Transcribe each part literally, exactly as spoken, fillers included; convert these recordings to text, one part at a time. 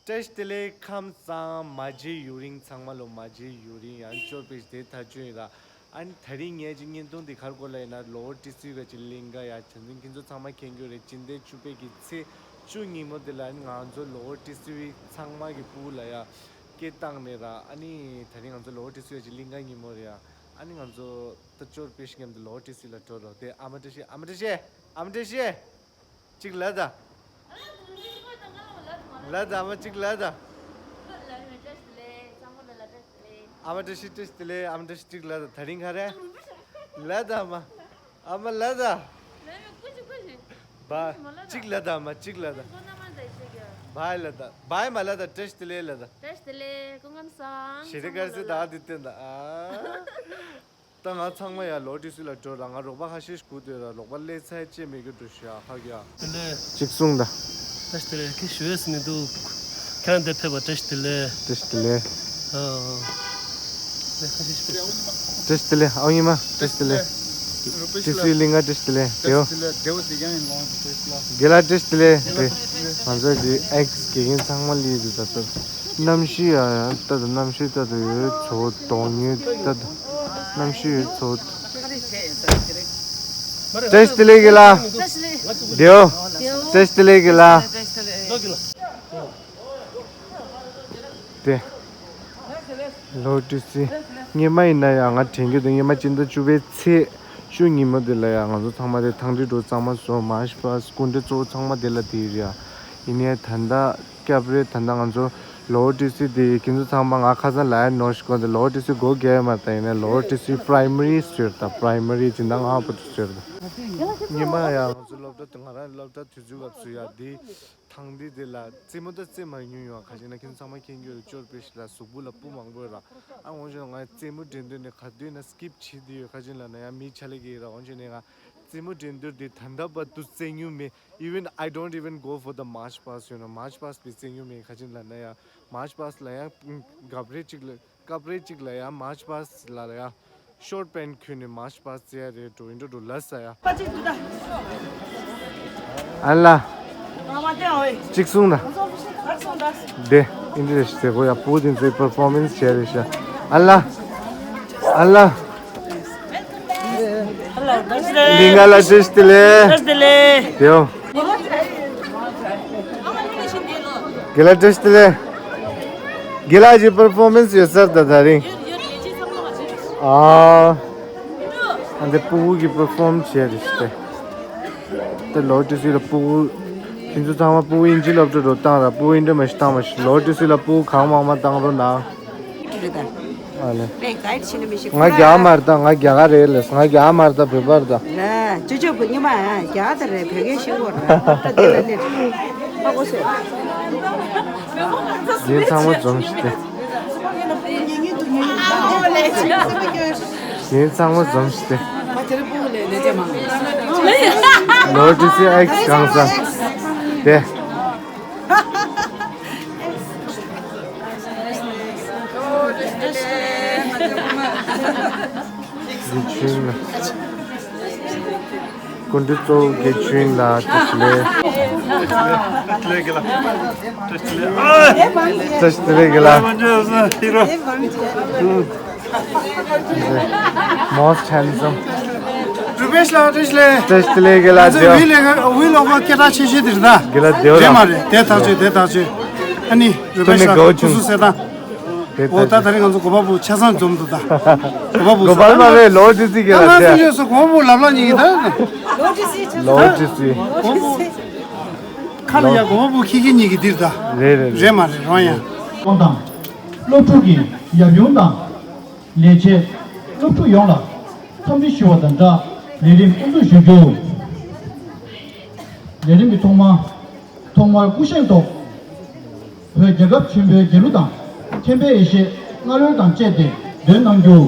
བཀྲ་ཤིས་བདེ་ལེགས། ཁམས་བཟང་། མ་མཇལ་ཡུན་རིང་། ཚང་མ་ལོ་མ་མཇལ་ཡུན་རིང་། ཡང་བསྐྱར་དཔེ་དེ་ཐག་ཆོད་ཡིན་ར། ཨ་ནི་དེ་རིང་ངས་ཅིག་བརྙན་ཐུང་འདི་ག་རེ་བཀོད་ལབ་ཡིན་ན། ལོ་ཊི་སི་ག་ཅིག་གླིང་ག་ཡ་བྱམས་སེང་ཁྱེད་ཚོ་ཚང་མ་མཁྱེན་གྱི་རེད། སྤྱི་ཟླ་བཅུ་པའི་གི་ཚེས་བཅུ་ཉིན་མོ་དེ་ལ་ཨ་ནི་ང་ཚོ་ལོ་ཊི་སི་ཚང་མ་གི་སྤུ་གུ་ལ་ཡ་སྐད་བཏང་ནས་ར། ཨ་ནི་དེ་རིང་ང་ཚོ་ལོ་ཊི་སི་ག་ཅིག་གླིང་ག་ཉིན་མོ་རེད་ཡ། ཨ་ནི་ང་ཚོ་ད་བསྐྱར་དཔེ་ཞིག་མཉམ་དུ་ལོ་ཊི་སི་ལ་འགྲོ་རོགས། དེ་ཨ་མ་བཀྲ་ཤིས། ཨ་མ་བཀྲ་ཤིས། ཨ་མ་བཀྲ་ཤིས། གཅིག་ལབ་དང་། ལབ་དང་། ཨ་མ་གཅིག་ལབ་དང་། ཨ་མ་བཀྲ་ཤིས། བཀྲ་ཤིས་བདེ་ལེགས། ཨ་མ་བཀྲ་ཤིས་གཅིག་ལབ་དང་། དེ་རིང་ག་རེ། ལབ་དང་། ཨ་མ། ཨ་མ་ལབ་དང་། བ། གཅིག་ལབ་དང་། ཨ་མ་གཅིག་ལབ་དང་། བའི་ལབ་དང་། བའི་མ་ལབ་དང་། བཀྲ་ཤིས་བདེ་ལེགས་ལབ་དང་། བཀྲ་ཤིས་བདེ་ལེགས། སྐུ་ཁམས་བཟང་། ཞེ་དྲག་དཀར་ཟས་ད་འདི་བསྟན་དང་། ཨ། ད་ང་ཚང་མ་ཡ་ལོ་ཊི་སི་ལ་འགྲོ་ར། ང་རོགས་པ་ཁ་ཤས་ཤིག་སྒུག་སྡོད་ར། རོགས་པ་སླེབས་ཚར་བྱས་མེད་རྒྱུ་འགྲོ་ཤག་ཧ་གི་ཡ། དེ་ལས། གཅིག་གསུངས་དང་། བཀྲ་ཤིས་བདེ་ལེགས། ཁྱེད་ཞུ་ཡས་མི་འདུག་ཁྱེད་རང་འདིར་ཕེབས་པ་བཀྲ་ཤིས་བདེ་ལེགས། བཀྲ་ཤིས་བདེ་ལེགས། ཨ། ཨ། ལས་ཁ་ཤས་ཤིག་ཕེབས། བཀྲ་ཤིས་བདེ་ལེགས། ཨའོ་ཉི་མ་བཀྲ་ཤིས་བདེ་ལེགས། ཊི་སི་གླིང་ག་བཀྲ་ཤིས་བདེ་ལེགས། དེའོ། དགེ་ལགས་བཀྲ་ཤིས་བདེ་ལེགས། དེ་ང་ཚོ་འདི་ཨེག་སི་དགེ་རྒན་ཚང་མ་སླེབས་འདུག་ད་ལྟ། གནམ་གཤིས་ཡང་ཡང་ལྟ་དང་། གནམ་གཤིས་ལྟ་དང་། ཡོད་ཚོ་གདོང་ཉེ་ལྟ་དང་། གནམ་གཤིས་ཡོད་ཚོ། བཀྲ་ཤིས་བདེ་ལེགས་དགེ་ལགས། བཀྲ་ཤིས་བདེ་ལེགས། དེའོ། བཀྲ་ཤིས་བདེ་ལེགས་དགེ་ལགས། དེ། ལོ་ཊི་སི། སྔོན་མ་ཡིན་ན་ཡང་ང་དྲན་གྱི་འདུག་སྔོན་མ་སྤྱི་ཟླ་བཅུ་པའི་ཚེས་བཅུ་ཉིན་མོ་དེ་ལ་ཡང་ང་ཚོ་ཚང་མ་དེ་ཐང་ཁྲི་འགྲོ་གཙང་མ་བཟོ། མཱར་ཆི་པཱ་སི་སྐུ་མགྲོན་གཙོ་བོ་ཚང་མ་དེ་ལ་དེ་རེད་ཡ། ཡིན་ནའི་ད་ལྟ་སྐྱབས་རེ་ད་ལྟ་ང་ཚོ་ལོ་ཊི་སི་དེ་ཁྱེད་ཚོ་ཚང་མ་ང་ཁ་སང་ལབ་ཡ་ནོར་ཞིག་གོ། དེ་ལོ་ཊི་སི་སྒོ་རྒྱག་ཡ་མ་རེད་ད། ཡིན་ནའི་ལོ་ཊི་སི་པ་རའི་མ་རི་ཟེར་ད། པ་རའི་མ་རི་སྦྱིན་བདག་ང་པོ་དེ་ཟེར་ད། སྔོན་མ་ཡང་ང་ཚོ་སློབ་གྲྭ་དེ་ང་རང་སློབ་གྲྭ་དུས་ཚོད་སྐབས་སུ་ཡ་དེ། ཐང་འདི་དེ་ལ་རྩེད་མོ་ད་རྩེད་མ་མྱོང་ཡོད། ག་ཅི་ན་ཁྱེད་ཚང་མ་མཁྱེན་གྱི་ཡོད། ཅོར་པེ་ཤི་ལ་གཟུགས་པོ་ལ་སྤུ་མང་པོ་ཡོད་ར། ཨ་འོན་ཀྱང་ང་རྩེད་མོ་འགྲན་བསྡུར་ནས་ག་དུས་ན་སི་ཀིབ་བྱེད་དེ་ཡོད། ག་ཅི་ལབ་ན་ཡང་མི་ཆ་ལེ་གི་ར། འོན་ཀྱང་ནས་ང་རྩེད་མོ་འགྲན་བསྡུར་དེ་ད་ལྟ་བར་དུ་རྩེད་མྱོང་མེད། Even I don't even go for the march past, you know, march past དེ་རྩེད་མྱོང་མེད། ག་ཅི་ལབ་ན་ཡང་march past ལ་ཡང་སྐབས་རེ་གཅིག་ལ། སྐབས་རེ་གཅིག་ལ་ཡང་མཱར་ཆི་པཱ་སི་ལ་ལ་ཡང་ཤོར་པེན་ཁྱོན་ནས་མཱར་ཆི་པཱ་སི་རྩེ་ཡ་རེད་འགྲོ་ཡིན་འགྲོ་འགྲོ་ལ་ས་ཡ། ཨ་ལ། གཅིག་གསུངས་ན། དེ་ཨིན་ཌི་རེ་ཤི་ཟེར་གོ་ཡ། པུ་ཏིན་ཚོའི་པར་ཕོར་མེན་སི་བྱས་རེད་ཤག་ཨ་ལ། ཨ་ལ། ལིང་ག་ལ་བཀྲ་ཤིས་བདེ་ལེགས། བཀྲ་ཤིས་བདེ་ལེགས། དེའོ། དགེ་ལགས་བཀྲ་ཤིས་བདེ་ལེགས། དགེ་ལགས་ཀྱི་པར་ཕོར་མེན་སི་ཡོད་སར་ད་དེ་རིང་། ཨ། ཨ་འདི་སྤུ་གུ་གི་པར་ཕོརམ་བྱས་རེད་ཤི་ཏེ། ད་ལོ་ཊི་སི་ལ་སྤུ་གུ། ཁྱེད་ཚོ་ཚང་མ་སྤུ་གུ་ཨིན་ཇི་སློབ་གྲྭ་འགྲོ་བཏང་ར། སྤུ་གུ་ཨིན་ཇི་མ་ཤི་བཏང་མ་ཤི། ལོ་ཊི་སི་ལ་སྤུ་གུ་གང་མང་མང་བཏང་རོགས་གནང་། ཨ་ལེ། ང་རྒྱ་མ་རེད་ད། ང་རྒྱ་གར་རེད་ལེ། ང་རྒྱ་མ་རེད་ད། བོད་པ་རེད་ད། ལ་ཅོ་ཅོ་བུ་ཉི་མ་རྒྱ་གར་རེད། བོད་སྐད་ཤེས་གོ་ར་ད་དེ་ལ་ལེ། ཧ་གོ་སོང་། ངས་ཚང་མ་འཛོམས་ཤི་སྟེ། ངས་ཚང་མ་འཛོམས་ཤི་སྟེ། ལོ་ཊི་སི་ཨེག་སི་གང་ས། དེ། དགེ་ཆོས་ལགས། སྐུ་མགྲོན་གཙོ་བོ་དགེ་ཆོས་ལགས་བཀྲ་ཤིས་བདེ་ལེགས། བཀྲ་ཤིས་བདེ་ལེགས་དགེ་ལགས། Most handsome. རུ་པེཤ་ལགས་བཀྲ་ཤིས་བདེ་ལེགས། བཀྲ་ཤིས་བདེ་ལེགས་དགེ་ལགས། ང་ཚོ་དེའོ། ཝི་ལོག་པ་སྐད་གྲགས་ཆེ་ཤོས་དེ་རེད་ད། དགེ་ལགས་དེའོ་རེད་ར། མ་རེད། དེ་ཐག་ཆོད། དེ་ཐག་ཆོད། ཨ་ནི་རུ་པེཤ་ལགས་སྐུ་གཟུགས་གསལ་ཐང་། དེ་འོ་ད་ད་རིང་ང་ཚོ་གོ་པ་བུ་ཆ་ཚང་འཛོམས་འདུག་ད། གོ་པ་བུ་གོ་པ་ལ་མ་རེད། ལོ་ཊི་སི་གི་ལ་ད་ང་ཚོ་དེ་ཡོད་སོ་གོ་པ་བུ་ལབ་ལ་ཉིག་གི་ད། ལོ་ཊི་སི། གོ་པ་བུ་ཁ་ལ་ཡ་གོ་པ་བུ་ཁི་ཁི་ཉིག་གི་འདིར་ད། རེད་རེད་རེད། རེད་མ་རེད་རོང་ཡ། སྐོང་དང་། སློབ་ཕྲུག་གི་ཡབ་ཡུམ་དང་། ལས་བྱེད་སློབ་ཕྲུག་ཡོངས་ལ་འཚམས་འདྲི་ཞུ་བ་དང་སྦྲགས་ལས་རིམ་དབུ་འཛུགས་ཞུ་རྒྱུ། ལས་རིམ་གྱི་ཐོག་མ། ཐོག་མར་སྐུ་བཞེངས་ཐོག་བོད་རྒྱལ་ཁབ་ཆེན་པོའི་རྒྱལ་གླུ་དང་། མཁྱེན་པའི་ཡེ་ཤེས་རྔ་རོལ་དང་བཅས་ཏེ་འདོན་གནང་རྒྱུ།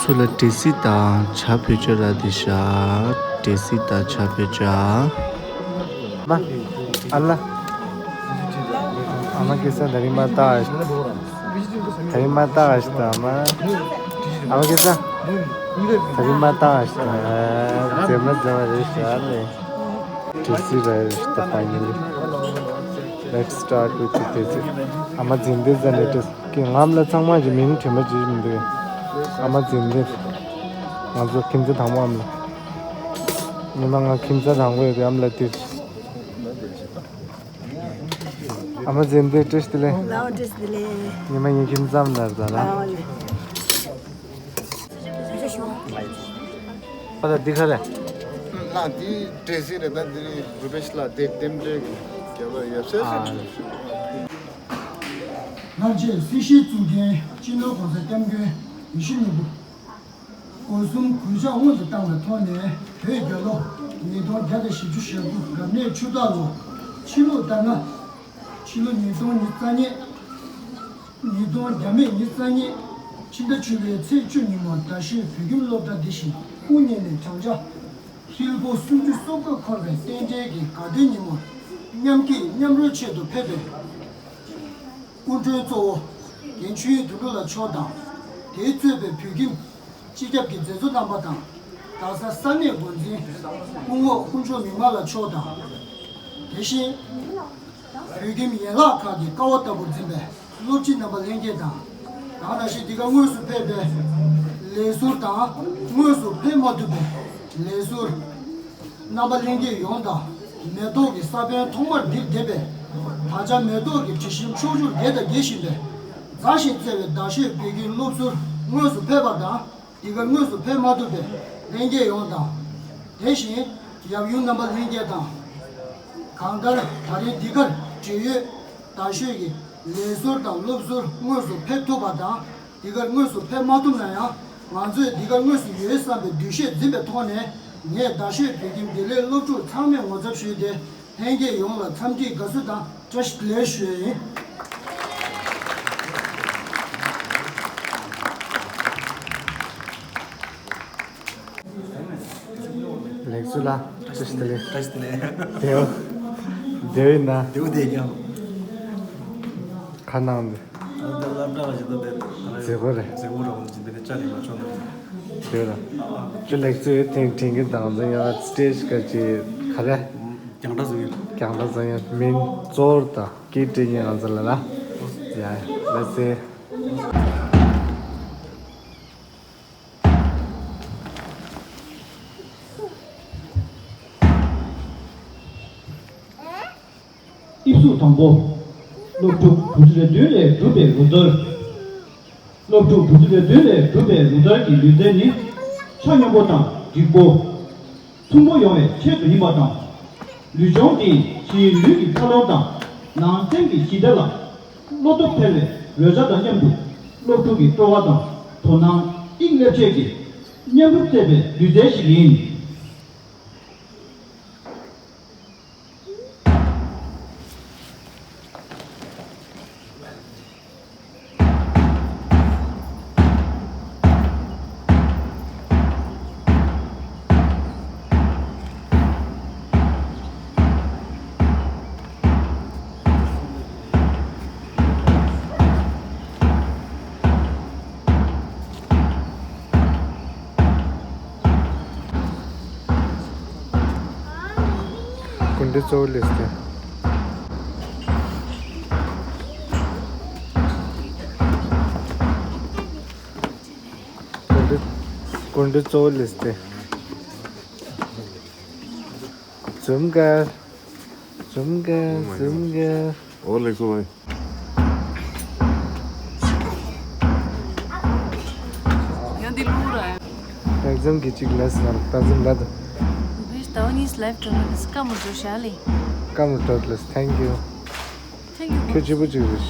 ཁྱོད་ལ་ཏྲེ་སི་དང་ཇ་ཕུལ་ཆོག་ར་དེ་ཤ། ཏྲེ་སི་དང་ཇ་ཕུལ་ཆོག་མ། ཨ་ལ། ཨ་མ་ཀི་ས་ད་རིང་མ་ལྟ་ཨ་ཤི། ད་རིང་མ་ལྟ་ཨ་ཤི་ད་མ། ཨ་མ་ཀི་ས། ད་རིང་མ་ལྟ་ཨ་ཤི་ད། མཛེས་མ་མཛེས་མ་རེད་ཤ་ལེ། ཏྲེ་སི་ར་ཤ་ད་ཕའི་ནལ་ལི། Let's start with the ཏྲེ་སི། ཨ་མ་འཛིན་དེ་ཟ་ནས་ཏྲེ་སི། ཀྱི་ངམ་ལ་ཚང་མ་གྱི་མིང་དྲན་པ་བརྗེད་མི་འདུག་ཨ་མ་འཛིན་དེ། ང་ཚོ་ཁྱིམ་མཚེས་དང་པོ་ཨམ་ལ། ཉི་མ་ང་ཁྱིམ་མཚེས་དང་པོ་ཡོད་པའི་ཨམ་ལ་དེ། ཨ་མ་འཛིན་དེ་བཀྲ་ཤིས་བདེ་ལེགས། ལའོ་བཀྲ་ཤིས་བདེ་ལེགས། ཉི་མ་ངའི་ཁྱིམ་མཚམས་ནར་ད་ལ། ཨ་ལེ། ཨ་ད་འདི་ག་རེ། ལ་འདི་ཏྲེ་སི་རེད་ད། འདི་རུ་པེ་ཤ་ལ་དེ་རྟེན་འབྲེལ་གྱི་རྒྱབ་ལ་ཡོད་ཚད་ཨ་ཟེར་ནས། སྔར་རྗེས་སྲིད་ཞིའི་གཙུག་རྒྱན་སྤྱི་ནོར་༸གོང་ས་༸སྐྱབས་མགོན་ཡིད་བཞིན་ནོར་བུ། སྒོ་གསུམ་གུས་ཕྱག་སྔོན་དུ་བཏང་བའི་ཐོག་ནས། བོད་རྒྱལ་ལོ་ཉིས་སྟོང་བརྒྱ་དང་བཞི་བཅུ་ཞེ་དགུ་རབ་གནས་ཆུ་སྟག་ལོ། ཕྱི་ལུགས་ཟླ་ལྔ། ཕྱི་ལོ་ཉིས་སྟོང་ཉི་ཤུ་རྩ་གཉིས། ཉིས་སྟོང་བརྒྱ་མེད་ཉི་ཤུ་རྩ་གཉིས། ཕྱི་ཟླ་བཅུ་པའི་ཚེས་བཅུ་ཉིན་མོ་རྡ་ཤོད་བོད་ཁྱིམ་སློབ་གྲྭ་འདི་བཞིན་དབུ་བརྙེས་ནས་བགྲང་བྱ་ཧྲིལ་པོ་སུམ་ཅུ་སོ་བརྒྱད་འཁོར་བའི་རྟེན་འབྲེལ་གྱི་དགའ་སྟོན་ཉིན་མོར་མཉམ་སྐྱིད་མཉམ་རོལ་ཆེད་དུ་ཕེབས་པའི་སྐུ་མགྲོན་གཙོ་བོ་རྒན་ཆོས་དབྱིངས་དོན་གྲུབ་ལགས་མཆོག་དང་། དེས་གཙོས་པའི་བོད་ཁྱིམ་སྤྱི་ཁྱབ་ཀྱི་མཛད་གཙོ་རྣམ་པ་དང་། རྡ་ས་ས་གནས་འགོ་འཛིན་སྐུ་ངོ་དཀོན་མཆོག་མིག་དམར་ལགས་མཆོག་དང་། དེ་བཞིན་བོད་ཁྱིམ་ཡན་ལག་ཁག་གི་ཀ་བ་ལྟ་བུར་འཛིན་པའི་སློབ་སྤྱི་རྣམ་པ་ལྷན་རྒྱས་དང་། དེ་ནང་བཞིན་འདི་གར་དངོས་སུ་ཕེབས་པའི་ལས་ཟུར་དང་། དངོས་སུ་ཕེབས་མ་ཐུབ་པའི་ལས་ཟུར་རྣམ་པ་ལྷན་རྒྱས་ཡོངས་དང་། མེ་ཏོག་གི་ས་བོན་ཐོག་མར་འདིར་འདེབས་པའི་ད་ཆ་མེ་ཏོག་གི་དྲི་ཞིམ་ཕྱོགས་བཅུར་རྒྱས་དང་རྒྱས་བཞིན་པའི་མཛའ་ཞིང་བརྩེ་བའི་རྡ་ཤོད་བོད་ཁྱིམ་སློབ་ཟུར་དངོས་སུ་ཕེབས་པ་དང་། འདི་གར་དངོས་སུ་ཕེབས་མ་ཐུབ་པའི་ལྷན་རྒྱས་ཡོངས་དང་། དེ་བཞིན་ཡབ་ཡུམ་རྣམ་པ་ལྷན་རྒྱས་དང་། གང་ལྟར་ད་རེས་འདི་གར་བགྲེས་ཡོད་རྡ་ཤོད་ཀྱི་ལས་ཟུར་དང་སློབ་ཟུར་དངོས་སུ་ཕེབས་ཐུབ་པ་དང་། འདི་གར་དངོས་སུ་ཕེབས་མ་ཐུབ་ན་ཡང་། ང་ཚོས་འདི་གར་དངོས་སུ་ཡོད་བསམ་པའི་འདུ་ཤེས་འཛིན་པའི་ཐོག་ནས། ངས་རྡ་ཤོད་བོད་ཁྱིམ་བདེ་ལེགས་སློབ་ཕྲུག་ཚང་མས་ངོ་ཚབ་ཞུས་ཏེ། ལྷན་རྒྱས་ཡོངས་ལ་འཚམས་འདྲི་དགའ་བསུ་དང་བཀྲ་ཤིས་བདེ་ལེགས་ཞུ་ཡ་ཡིན། ལེགས་སོ་ལགས། བཀྲ་ཤིས་བདེ་ལེགས། བཀྲ་ཤིས་བདེ་ལེགས། བདེ་པོ། བདེ་པོ་ཡིན་ན། བདེ་པོ་བསྡད་ཀྱང་། ཁ་ནང་འདི། ཨ་ད་སློབ་གྲྭ་ལ་ཞིག་ད་བསྡད་ད་རེད། མཛེས་པོ་རེད། མཛེས་པོ་རང་ཅི་འདི་ནས་ཅ་ལི་མ་ཆོག་ནས། བདེ་ར། ཁྱོད་ལེགས་སོ་ཡོད་ཐེངས་དྲན་གྱི་དང་འཛིན་ཡ་སི་ཊེ་ཇི་ག་ཅི་ག་རེ། རྒྱང་བསྒྲགས་བཟོ་ཡིན། རྒྱང་བསྒྲགས་བཟོ་ཡིན། མིང་གཙོ་བོར་དང་སྐད་འདྲེན་ཡིན་ང་ཚོ་ལ་ལ། ཡ་ལ་ཟེ། དབྱིབས་གཟུགས་དང་པོ། སློབ་ཕྲུག་བུ་ཚ་བའི་མདུན་ལས་གྲུབ་པའི་རུ་ཚོགས། སློབ་ཕྲུག་བུ་ཚ་བའི་མདུན་ལས་གྲུབ་པའི་རུ་ཚོགས་ཀྱི་ལུས་རྩལ་ནི། ཆ་སྙོམས་པོ་དང་འགྲིག་པོ། ཐུན་མོང་ཡོང་བའི་ཆེད་དུ་ཡིན་པ་དང་། ལུས་སྦྱོང་དེས་ཕྱིའི་ལུས་ཀྱི་འཚར་ལོངས་དང་། ནང་སེམས་ཀྱི་ཞི་བདེ་ལ། བློ་སྟོབས་འཕེལ་བའི་རོལ་ཆ་དང་མཉམ་དུ། སློབ་ཕྲུག་གི་སྤྲོ་བ་དང་། དོ་སྣང་། དབྱིངས་སླེབས་བྱེད་ཀྱི། མཉམ་རུབ་བྱེད་པའི་ལུས་རྩལ་ཞིག་ཡིན། སྐུ་མདུན་གཙོ་བོ་ལེགས་སོ། སྐུ་མདུན། སྐུ་མདུན་གཙོ་བོ་ལེགས་སོ། འཛུམ་དཀར། འཛུམ་དཀར། འཛུམ་དཀར། ཨོ་ལེགས་སོ་བའི། ཡང་འདི་ལུག་ར། ཨེག་ཛམ་གྱི་གཅིག་ལས་ང་ལ་ད་ཟིན་ལ་དུ། བིས་ད་ནིས་ལའིབ་ཀྲོ་མ་ནིས་ཀ་མོ་ཏོ་ཤ་ལི། ཀ་མོ་ཏོ་ལེས། Thank you། Thank you། ཁྱོད་གཅིག་པུ་གཅིག་རེད།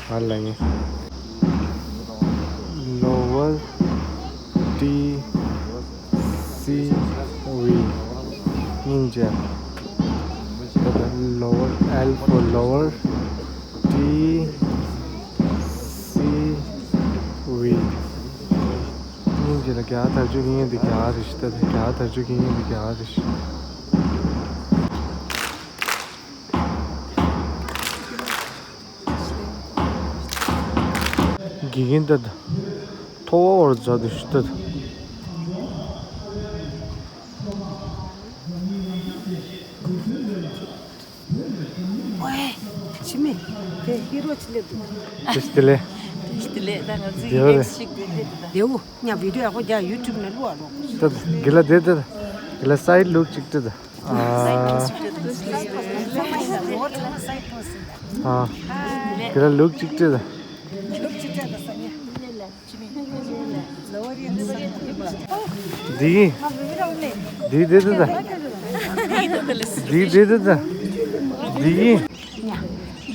ང་ལ་ངེ། Lower T C V། སྙིང་རྗེ། Lower, L for lower, T C V། དེ་ལ་རྒྱ་གར་དར་ལྕོག་གི་ངན་དེ་རྒྱ་གར་རེད་ཤི་ད། རྒྱ་གར་དར་ལྕོག་གི་ངན་དེ་རྒྱ་གར་རེད་ཤི། དགེ་རྒན་ད་ད། ཐོ་བ་བར་མཛའ་དུ་ཤི་ད་ད། ཝེ། ཅི་མེད། དེ་ཧི་རོ་ཅི་ལེབ་འདུག་དེ་ལེ། དེ་ལེ་ད་ང་ཚོའི་ཡེ་ཤིག་དེ་ལེབ་འདུག་དེའུ་ཉ་བི་ཌིའོ་ཡག་པོ་རྒྱག་ཡུ་ཊུབ་ནས་བླུག་ཨ་ལོ། ད་ད་གི་ལ་དེ་ད་ད། གི་ལ་སའིཌ་ལུག་ཅིག་ད་ད། ཨ། ཨ། གི་ལ་ལུག་ཅིག་ད་ད། འདི། འདི་འདི་འདི་འདི། འདི་འདི་འདི་འདི། འདི།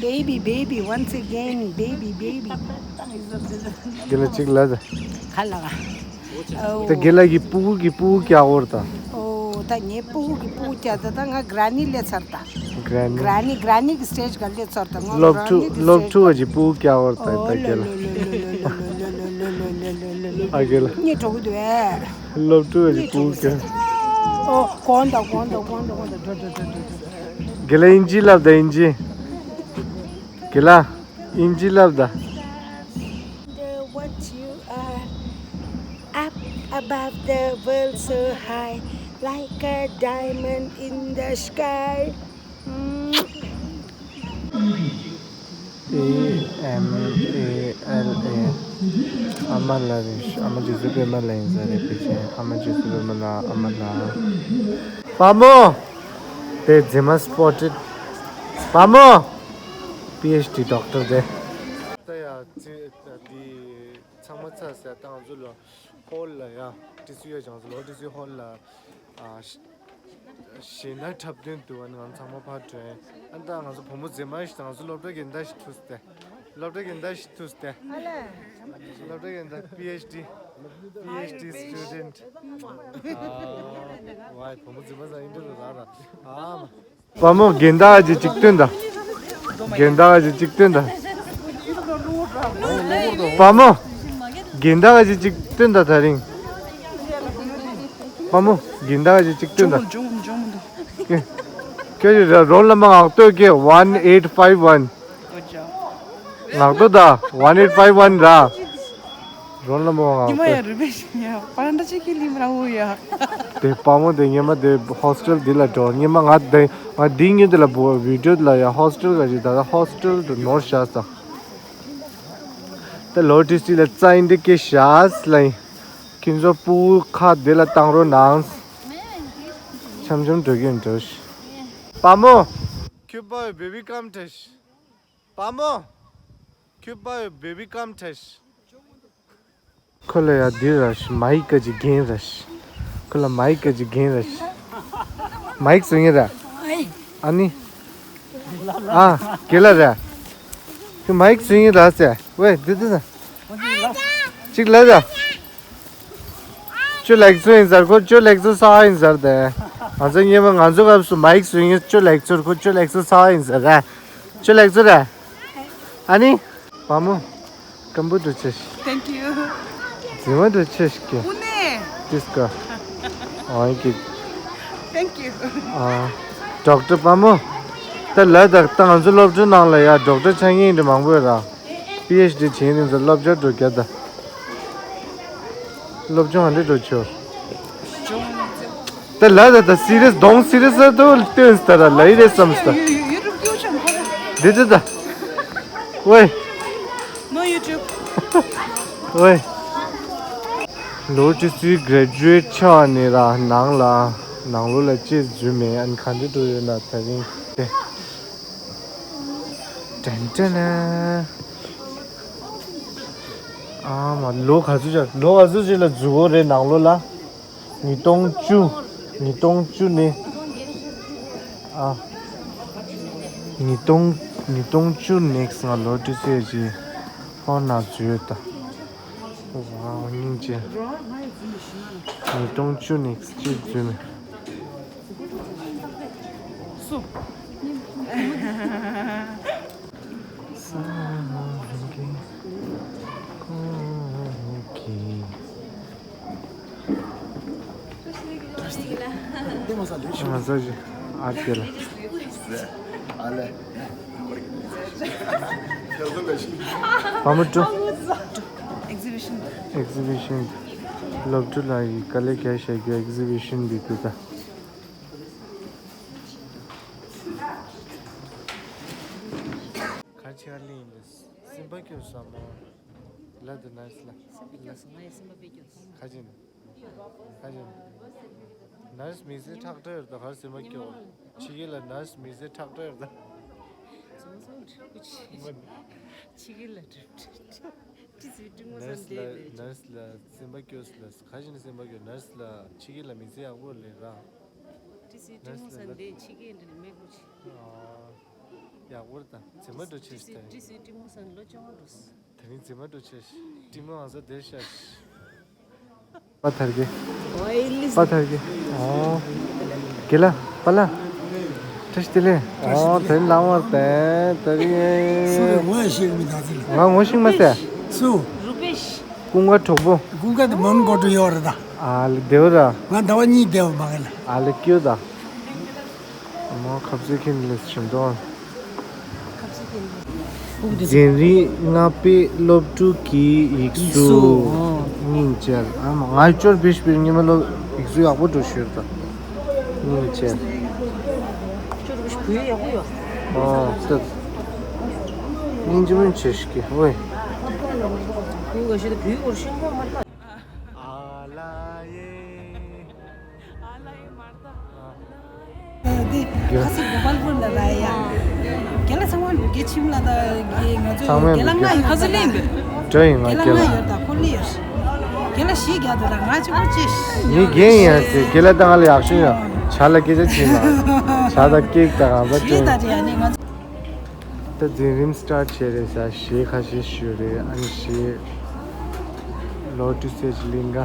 Baby, baby, once again, baby, baby. འདི་ལ་གཅིག་ལ་ད། ག་ལ་ག། ད་དགེ་ལགས་ཀྱི་སྤུ་གུ་གི་སྤུ་གུ་སྐྱག་འོར་ད། ཨོ་ད་ངའི་སྤུ་གུ་གི་སྤུ་གུ་སྐྱག་ད། ད་ང་གྷ་ར་ནི་ལས་ཚར་ད། གྷ་ར་ནི། གྷ་ར་ནི་གྷ་ར་ནི་གི་སི་ཊེ་ཇི་ག་ལས་ཚར་ད། ང་སློབ་ཕྲུག་གྷ་ར་ནི་གི་སློབ་ཕྲུག་གི་སྤུ་གུ་སྐྱག་འོར་ད། ད་དགེ་ལགས། ཨ་དགེ་ལགས། གཉིད་འགྲོ་གི་འདུག་ཨེ། སློབ་ཕྲུག་གི་སྤུ་གུ་སྐྱག་ཨོ་གོན་ད་གོན་ད་གོན་ད་གོན་ད། འགྲོ་འགྲོ་འགྲོ་འགྲོ་འགྲོ། དགེ་ལགས་དབྱིན་ཇི་ལབ་ད་དབྱིན་ཇི། དགེ་ལགས། དབྱིན་ཇི་ལབ་ད། Wonder what you are, up above the world so high, like a diamond in the sky. ཨེ་ཨེམ་ཨེ་ཨེལ་ཨེ། ཨ་མ་ལགས་རེད། ཨ་མ་རྗེ་བཙུན་པད་མ་ལགས་ཡིན་ས་རེད། ཕལ་ཆེར་ཨ་མ་རྗེ་བཙུན་པད་མ་ལགས། ཨ་མ་ལགས། དཔའ་མོ། དེ་མཛེས་མ་སི་པོ་ཊེཌ། དཔའ་མོ། པི་ཨེཆ་ཌི་ཌོག་ཊར་དེ། ད་ཡ་ཙི་འདི་ཚང་མ་ཚར་ཟེར་ད་ང་ཚོ་ལ་ཧོལ་ལ་ཡ་ཏི་སུ་ཡ་ཅང་ཚོ་ལོ་ཏི་སུ་ཧོལ་ལ་ཨ་ཞེ་ན་འཁྲབ་སྟོན་འདུག་ཨ་ནི་ང་ཚང་མ་ཕར་འགྲོ་ཡིན། ཨ་ད་ང་ཚོ་བུ་མོ་མཛེས་མ་ཞིག་དང་ང་ཚོ་སློབ་གྲྭ་རྒན་བདག་ཞིག་ཐུག་སྟེ། སློབ་གྲྭ་རྒན་བདག་ཞིག་ཐུག་སྟེ། སློབ་གྲྭ་རྒན་བདག་པི་ཨེཆ་ཌི། པི་ཨེཆ་ཌི་སི་ཊུ་ཌེན་ཊི། ཨ་ཝའི་བུ་མོ་མཛེས་མ་ཚང་ཨིན་ཊར་བིའུ་རག་ར། ཨ་མ། དཔའ་མོ་རྒན་བདག་ཅིག་གཅིག་སྟོན་དང་། རྒན་བདག་ཅིག་གཅིག་སྟོན་དང་། དཔའ་མོ། རྒན་བདག་ཅིག་གཅིག་སྟོན་དང་། ད་རིང་། དཔའ་མོ། རྒན་བདག་ཅིག་གཅིག་སྟོན་དང་། ཁྱོད་ཀྱི་རོལ་ནམ་བར་ངག་བསྟོད་ཀྱི་one eight five one། ངག་བསྟོད་ད་one eight five one ར། རོལ་ནམ་བར་ངག་ཉི་མ་ཡ་བསྟོད། རུ་པེ་ཤི་ཡ་པ་ར་འདྲ་ཅིག་གི་ལིམ་ར་འུ་ཡ། དེ་དཔའ་མོ་དེ་ཉི་མ་དེ་ཧོ་སི་ཊེལ་འདི་ལ་འགྲོ། ཉི་མ་ང་དེ་ང་འདི་ཉིན་དེ་ལ་བོ་བི་ཌིའོ་ལ་ཡ་ཧོ་སི་ཊེལ་ག་ཞིག་ད་ལྟ་ཧོ་སི་ཊེལ་དུ་ནོར་བཞག་ས། ད་ལོ་ཏི་སི་ལ་རྩ་ཡིན་འདི་སྐད་བཞག་ལ་ཡིན། ཁྱེད་ཚོ་སྤུ་གུ་ཁ་བདེ་ལ་བཏང་རོགས་གནང་། འཆམ་འཆམ་འགྲོ་གི་ཡིན་འགྲོ་ཤི། དཔའ་མོ། ཁྱོད་པ་བེ་བི་ཀམ་ཏྲེ་ཤི། དཔའ་མོ། ཁྱོད་པ་བེ་བི་ཀམ་ཏྲེ་ཤི། ཁོ་ལ་ཡ་འདི་ར་ཤི་མའིག་ག་ཅིག་རྒན་ར་ཤི། ཁོ་ལ་མའིག་ག་ཅིག་རྒན་ར་ཤི། མའིག་བཟོ་མཁན་ར། ཨ་ནི། ཨ། དགེ་ལགས་ར། ཁྱོད་མའིག་བཟོ་མཁན་ར་ཟེར། ཝེ་འདི་འདི་ཟེར། གཅིག་ལ་ཟེར། ཁྱོད་ལེགས་ཚོ་ཡིན་ཟེར། ཁོ་ཁྱོད་ལེགས་ཚོ་ས་ཡིན་ཟེར་ཏེ། ང་ཚོ་སྔོན་མ་ང་ཚོ་སྐབས་སུ་མའིག་བཟོ་མཁན་ཁྱོད་ལེགས་ཚོ། ཁོ་ཁྱོད་ལེགས་ཚོ་ས་ཡིན་ཟེར་ར། ཁྱོད་ལེགས་ཚོ་ར། ཨ་ནི། དཔའ་མོ། སྐམ་པོ་འགྲོ་ཆེ་ཤི། Thank you. རྫི་མ་འགྲོ་ཆེ་ཤི་ཀྱེ། དབུ་ནས། ཏིས་ཀ། ཨང་ཀི། Thank you. ཨ། ཌོག་ཊར་དཔའ་མོ། ད་ལ་དྭགས་ད་ང་ཚོ་སློབ་གྲྭ་ནང་ལ་ཡ་ཌོག་ཊར་ཆགས་མཁན་འདྲ་མང་པོ་ཡོད་ར། པི་ཨེཆ་ཌི་བྱེད་མཁན་ཚོ་སློབ་སྦྱོང་འགྲོ་རྒྱུ་ད། སློབ་སྦྱོང་ཨ་འདྲ་འགྲོ་ཆོག་ད་ལ་ད་ད་སི་རི་ཡས་གདོང་སི་རི་ཡས་ད་ལྟོས་ད་ར་ལ་ཡི་རེད་བསམ་ས། འདི་འདི་ད། ཝེ། No YouTube. ཝེ། ལོ་ཏི་སུའི་གྷ་རེ་ཇུ་ཨེཊ་ཆགས་ནས་ར་ནང་ལ་ནང་ལོགས་ལ་ཅེས་འཛུལ་མེད། ཨ་ནི་ག་འདྲ་འགྲོ་ཡོད་ན་ད་རིང་དེ། དྲན་དྲན་ཨ་མ་ལོ་ག་ཚོད་ཅིག་ལོ་ག་ཚོད་ཅིག་ལ་འཛུལ་གོ་རེད་ནང་ལོགས་ལ། ཉིས་སྟོང་བཅུ། ཉིས་སྟོང་བཅུ་ནས། ཨ། ཉིས་སྟོང་ཉིས་སྟོང་བཅུ་ནས་ང་ལོ་ཏི་སེ་ཅིག་ཧོར་ནང་འཛུལ་ཡོད་ད། ཝའོ་སྙིང་རྗེ། ཉིས་སྟོང་བཅུ་ནས་ཅིག་འཛུལ་མེད། སུ། ས་གི་གོ་གི། ང་ཚོ་ཞིག་ཨར་ཀེ་ལ། ཨ་ལེ། བ་མོ་ཀྲུ། ཨེག་ཟི་བི་ཤན། ཨེག་ཟི་བི་ཤན། སློབ་ཕྲུག་ལ་ཡི་དཀའ་ལས་རྒྱག་བཞག་རྒྱུ་ཨེག་ཟི་བི་ཤན་འདི་འདུག་ད། ག་ཆེ་བ་ལེན་ཡིན་པས། སེམས་པ་སྐྱོ་ས་མོ། ལ་དུ་ན་སི་ལ། སེམས་པ་སྐྱོ་སོང་། ང་ཡི་སེམས་པ་དཔེ་སྐྱོ་སོང་། ག་ཅིན། ག་ཅིན། ནར་སི་མི་ཚེ་ཁྲག་ཁྲག་ཡོད་ད། གར་སེམས་པ་སྐྱོ། ཕྱི་རྒྱལ་ལ་ནར་སི་མི་ཚེ་ཁྲག་ཁྲག་ཡོད་ད། ཕྱི་རྒྱལ་ལ་འགྲིམ་འགྲིམ། ཏི་སི་ཏི་མོ་ནར་སི་ལ་ནར་སི་ལ་སེམས་པ་སྐྱོ་སི་ལ། ག་ཅིན་སེམས་པ་སྐྱོ། ནར་སི་ལ་ཕྱི་རྒྱལ་ལ་མི་ཚེ་ཡག་པོ་ལས་ར། ཏི་སི་ཏི་མོ་ནར་སི་ལ་ལ་ཕྱི་རྒྱལ་འདྲ་མེད་པོ་ཆེ། ཡག་པོ་རེད་ད། མཛེས་མ་འགྲོ་ཆེ་ཞིག་ད། ཏི་སི་ཏི་མོ་ལོ་བཅོ་ལྔ་འགྲོ། ད་ནི་མཛེས་མ་འགྲོ་ཆེ་ཞིག་ཏི་མོ་ང་ཚོ་དེར་ཤ་ཞིག་པ་ཐར་གི། པ་ཐར་གི། ཨོ། གི་ལ། པ་ལ། བཀྲ་ཤིས་བདེ་ལེགས། ཨོ་དེ་ནི་ལང་བར་དེ་དེ་རིང་། སུ་རེད། ངོ་ཤེས་མི་འདུག་ཅི་ལ། ང་ངོ་ཤེས་མ་ཟད། སུ། རུ་པེཤ། ཀུན་དགའ་གྲོགས་པོ། ཀུན་དགའ་དེ་མོན་གོ་ཏུ་ཡོད་རེད་ད། ཨ་ལེ་བདེ་བོ་ར། ང་ཟླ་བ་གཉིས་བསྡད་པ་མ་གི་ལ། ཨ་ལེ་སྐྱོ་ད། མོ་ཁབ་ཙེ་ཁྱིམ་ལས་ཞིམ་དོ། འཛིན་རིམ་ལྔ་པའི་སློབ་ཕྲུག་གི་ཡིག་གཟུགས། སྙིང་རྗེ། ཨ་མ་ང་ཅོར་བིཤ་བིར་ཉི་མ་སློབ་ཡིག་གཟུགས་ཡག་པོ་འགྲོ་ཤོར་ད། སྙིང་རྗེ། ཅོར་བིཤ་བུ་ཡག་པོ་ཡོད། ཨོ་ཏད། སྙིང་རྗེ་མོ་བྱེད་ཤིག་གི་ཨོའི། བུ་ག་ཤི་ད་བུའི་སྐོར་ཤེས་མཁན་མ་རེད་ད། ཨ་ལ་ཡེ། ཨ་ལ་ཡེ་མར་ད། དེ་ཁ་སི་གོ་པལ་པུར་ལ་ར་ཡ། རྒན་ལགས་ཚང་མ་ལུག་གི་ཁྱིམ་ལ་ད་གི་ང་ཚོ་ཚང་མས་རྒན་ལགས་ལུག་ང་ཡོད་ད། ཁ་སི་ལིན་པས། འགྲོ་ཡིན་ང་རྒན་ལགས་ང་ཡོད་ད་ཁོ་ལི་ཡོད། རྒན་ལགས་ཞིག་རྒྱག་དུ་ད་ང་ཅི་གོ་ཅི། ངའི་རྒན་ཡིན་ཡ་ཟེར། རྒན་ལགས་ད་ང་ལ་ཡག་ཤོས་ཡ། ཇ་ལ་སྐད་ཆ་བྱེད་ན། ཇ་ད་ཀེག་ད་གང་ད་ཞིག་ཅན། ད་རེད་ཨ་ནི་ང་ཚོ། ད་འཛིན་རིམ་སི་ཊར་ཊི་བྱས་རེད་ཟེར། གཞས་ཁ་ཤས་ཞུས་རེད། ཨ་ནི་གཞས་ལོ་ཊུ་སེ་ཇི་ལིང་ག་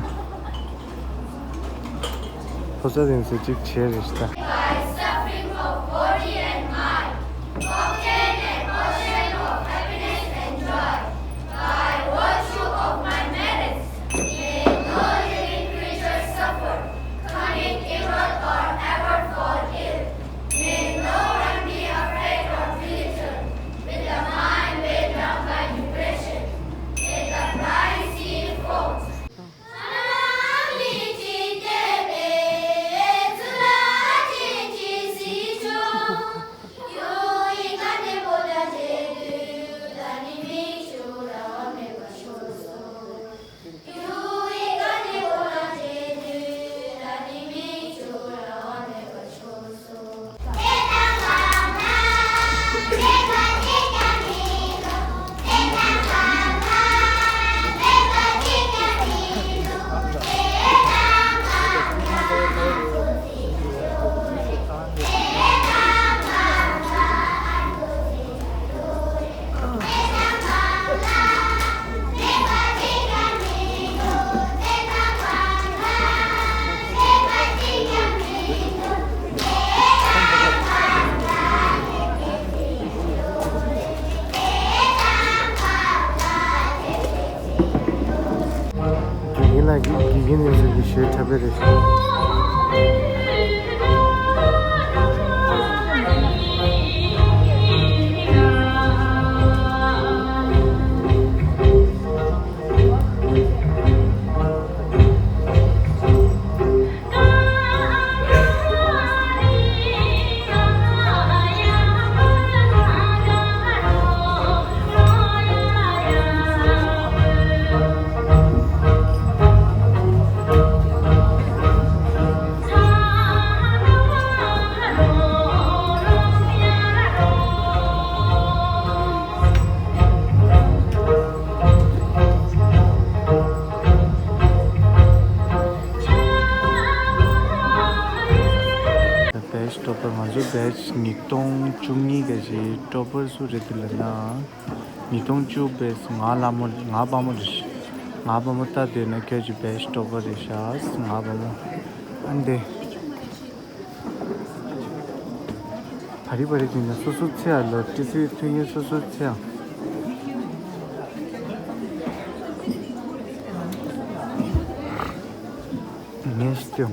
ཕོ་ས་དེང་སེ་གཅིག་བྱས་རེད་ཟེར། དགེ་རྒན་ལགས་ཀྱིས་དགེ་རྒན་ཡོད་ཚད་ཀྱི་ཞོལ་འཁྲབ་པའི་རེད། བེ་ཆི་ཊོ་པར། ང་ཚོ་བེ་ཆི་ཉིས་སྟོང་བཅུ་གཉིས་ག་ཞིག་ཊོ་པར་སུ་རེད་འདུག་ལབ་ན། ཉིས་སྟོང་བཅུ་བེ་ཆི་ང་ལ་མོ་ང་དཔའ་མོ་རེད། ང་དཔའ་མོ་ལྟ་བསྡད་ན་ཁྱོད་ཀྱི་བེ་ཆི་ཊོ་པར་རེད་ཤག་ང་དཔའ་མོ། ཨ་འདི། བ་རི་བ་རི་ཅིག་ན་སོ་སོ་ཚེ་ཨ་ལོ་ཏི་སི་ཐུ་ཡེ་སོ་སོ་ཚེ་ཨ། ངས་སྐྱོ།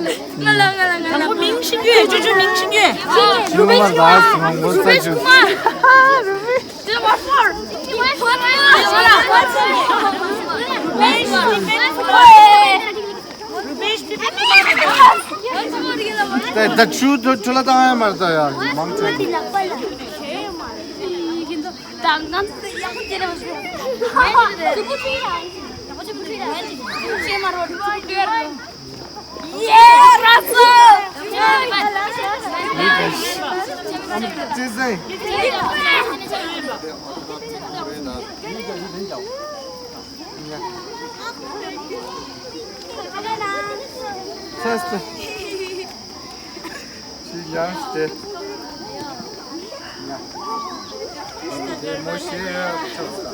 ང་ལ་ང་ལ་ང་ལ། དང་པོ་མིང་ཤེས་རྒྱུ་ཡོད། ཅོ་ཅོ་མིང་ཤེས་རྒྱུ་ཡོད། རུ་པེ་ཤ་ཀུ་མར། རུ་པེ་ཤ་ཀུ་མར། རུ་པེ་ཤ་ཀུ་མར། ད་ད་ཆུ་ཐོ་ཆུ་ལ་བཏང་ཡ་མར་ད་ཡ་མང་ཆེ། ད་ང་ཚོ་ཡག་པོ་དེ་རེད་བ། ཡག་པོ་ཆེ་ཡ། ཡག་པོ་ཆེ་མ་རེད། ཡེ་ར་སོ། ཅི་ཟེར། ཚེ་སྟེ། ཅི་ཡང་སྟེ། ཡ། མོ་ཤེས་ཆོག་ས།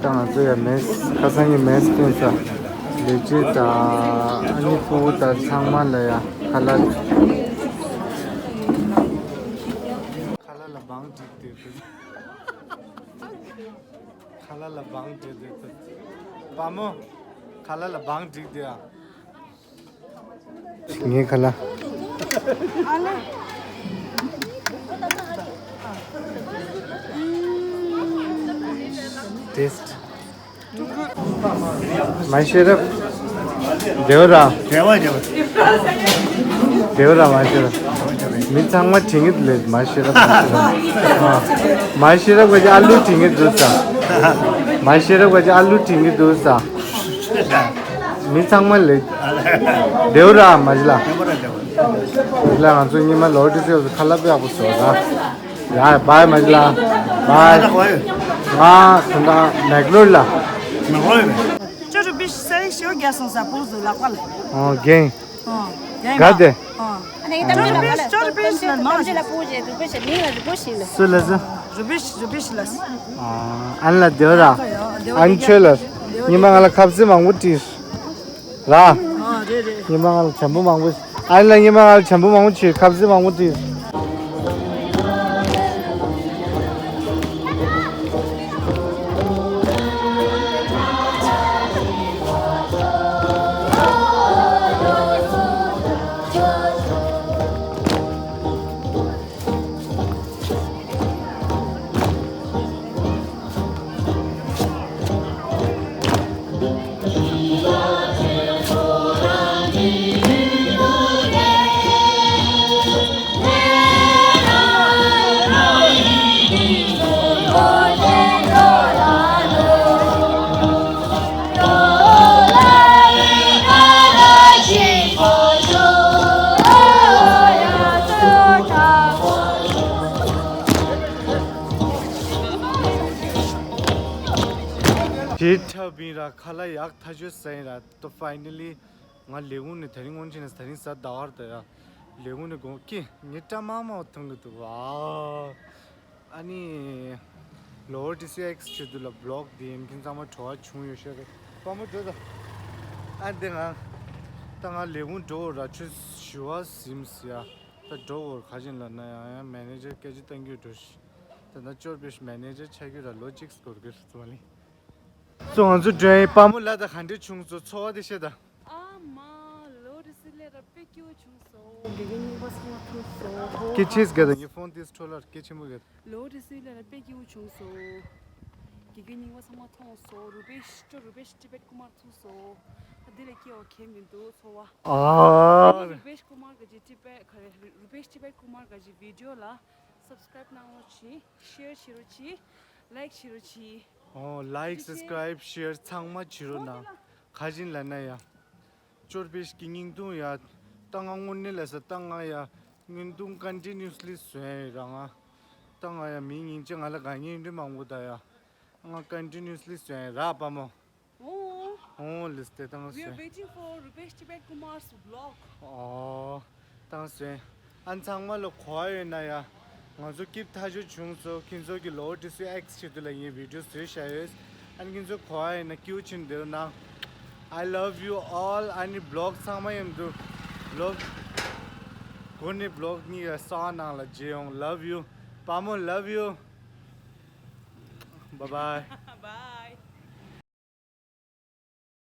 ད་ང་ཚོ་ཡ་མེས་ཁ་སང་གི་མེས་སྟོན་ས་ལས་བྱེད་དང་ཨ་ནི་ཕྲུ་གུ་དང་ཚང་མ་ལ་ཡ་ཁ་ལག་ཁ་ལག་ལ་བང་བསྒྲིགས་ཏེ། ཁ་ལག་ལ་བང་བསྒྲིགས་ཏེ། པ་མོ། ཁ་ལག་ལ་བང་བསྒྲིགས་ཏེ་ཨ། ངའི་ཁ་ལག་ཏེས་ཊི། མ་ཤེས་རབ། བདེ་བོ་ར། བདེ་བ་བདེ་བ། བདེ་བོ་ར་མ་ཤེས་རབ། མི་ཚང་མ་དྲན་གྱི་འདུག་ལེ། མ་ཤེས་རབ། མ་ཤེས་རབ། མ་ཤེས་རབ་ག་ཅི་ཨ་ལུ་དྲན་གྱི་འདུག་ས། མ་ཤེས་རབ་ག་ཅི་ཨ་ལུ་དྲན་གྱི་འདུག་ས། མི་ཚང་མ་ལེ། བདེ་བོ་ར་མ་ཤེས་ལ། མ་ཤེས་ལ། ང་ཚོ་ཉི་མ་ལོ་ཏི་སེ་ཁ་ལག་པ་ཡག་པོ་བཟོ་ར། ཡ་བའི་མ་ཤེས་ལ། བའི། ང་ད་ལྟ་མེག་ལོར་ལ། ཅོ་རུ་པི་ཤ་སེ་ཤོ་རྒྱ་སོང་ས་པོ་ཟུ་ལག་པ་ལ། ཨོ་རྒན། ག་དེ། ཅོ་རུ་པི་ཤ་ཅོ་རུ་པི་ཤ་ལ་མ་ཤེས། སུ་ལ་སུ། རུ་པི་ཤ་རུ་པི་ཤ་ལ། ཨ་ནི་ལ་བདེ་བོ་ར། ཨ་ནི་ཁྱོད་ལ། ཉི་མ་ང་ལ་ཁ་ཟས་མང་པོ་སྤྲད། ར། ཨ་རེད་རེད། ཉི་མ་ང་ལ་བྱམས་པོ་མང་པོ། ཨ་ནི་ལ་ཉི་མ་ང་ལ་བྱམས་པོ་མང་པོ་བྱེད། ཁ་ཟས་མང་པོ་སྤྲད། དེ་འཁྲབ་པིན་ར་ཁ་ལག་ཡག་ཐག་ཆོད་ཟ་ཡིན་ར། ཏོ་ཕའི་ནལ་ལི་ང་ལས་ཁུངས་ནས་དེ་རིང་དངོས་གནས་ནས་དེ་རིང་གཟའ་ཟླ་བར་ད་ཡ། ལས་ཁུངས་ནས་དགོངས་ཀྱི་ངས་སྐྲ་མང་མང་ཐུང་གི་འདུག་ཨ། ཨ་ནི་ལོ་ཝར་ཌི་སི་ཨེག་སི་ཆེད་དུ་ལ་བི་ལོག་འདི་ཡིན་ཁྱིམ་ཚང་མ་བྲོ་བ་བྱུང་ཡོད་ཤག་རེད། དཔའ་མོ་འགྲོ་ད། ཨ་འདི་ང་ད་ང་ལས་ཁུངས་འགྲོ་ར། ཆུ་ཞུ་བ་ཟིམ་སི་ཡ། ད་འགྲོ་བར་ག་ཅིན་ལ་ན་ཡང་ཡང་མེ་ནེ་ཇར་སྐད་ཆ་བཏང་རྒྱུ་འགྲོ་ཤི། ད་ད་ཅོར་པེ་ཤི་མེ་ནེ་ཇར་ཆགས་རྒྱུ་ར་ལོ་གཅིག་སྐོར་གི་རྩ་ལི། ཚོ་ང་ཚོ་འགྲོ་ཡིན། དཔའ་མོ་ལ་ད་ག་འདྲ་བྱུང་སོང་ཚོར་བ་དེ་བཤད་ད། ཨ་མ། ལོ་རི་སི་ལེ་ར་པེ་ཀྱུ་བྱུང་སོ། དགེ་རྒན་རྙིང་པ་ཚང་མ་ཐུག་སོ། ཧོ་སྐད་ཆེས་ཧ་ག་ད་ངའི་ཕོན་དེ་འཕྲོ་ལར་སྐད་ཆེན་པོ་ག་ད། ལོ་རི་སི་ལེ་ར་པེ་ཀྱུ་བྱུང་སོ། དགེ་རྒན་རྙིང་པ་ཚང་མ་ཐུག་སོ། རུ་པེ་ཤི་ཅོ་རུ་པེ་ཤི་ཊི་བེད་ཀུ་མར་ཐུག་སོ། ཨ་དེ་ལས་སྐྱེ་བ་ཁེ་མི་འདུག་ཚོར་བ། ཨ་རུ་པེ་ཤི་ཀུ་མར་ག་ཅི་ཊི་བེད་ག་རེ་རུ་པེ་ཤི་ཊི་བེད་ཀུ་མར་ག་ཅི་བི་ཌི་ཡོ་ལ་སབ་སི་ཀ་རེབ་གནང་རོགས་གྱིས། ཤེར་བྱེད་རོགས་གྱིས། ལའིཀ་བྱེད་རོགས་གྱིས། ཨོ་ལའིཀ་ཐུགས་རྗེ་ཆེ། སབ་སི་ཀ་རེབ་ཤེར་ཚང་མ་བྱེད་རོགས་གནང་། ག་ཅིན་ལ་ན་ཡ། ཅོར་པེ་ཤི་གི་བརྙན་ཐུང་ཡ། ད་ང་དངོས་གནས་ལ་ས་ད་ང་ཡ། བརྙན་ཐུང་ཀོན་ཊི་ནིའུ་སི་ལི་བཟོས་ཡ་ར་ང་། ད་ང་ཡ་མི་སྙིང་རྗེ། ང་ལ་དགའ་ཉེ་འདྲི་མང་པོ་ད་ཡ། ང་ཀོན་ཊི་ནིའུ་སི་ལི་བཟོས་ཡ་ར་དཔའ་མོ། ཨོ། ཨོ་ལིས་ཏེ་ད་ང་We are བཟོས། Waiting for Rupesh Tibet Kumar's vlog. ཨོ། ད་ང་བཟོས། ཨ་ཚང་མ་ལ་གོ་བ་ཡོད་ན་ཡ། ང་ཚོ་སྐྱིད་ཐག་ཆོད་བྱུང་སོང་། ཁྱེད་ཚོ་གི་ལོ་ཌི་སི་ཨེག་སི་ཆེད་དུ་ལ་ངས་བི་ཌི་ཡོ་བཟོས་བཞག་ཡོད། ཨ་ནི་ཁྱེད་ཚོ་གོ་བ་ཡོད་ན་ཀིའུ་ཆིན་དེ་རུ་ནང་། I love you all. ཨ་ནི་བི་ལོག་ཚང་མ་ཡིན་འདུག་བི་ལོག་གོ་ནི་བི་ལོག་གཉིས་ཀ་གསར་ནང་ལ་མཇལ་ཡོང་། Love you. དཔའ་མོ་love you. Bye bye. Bye.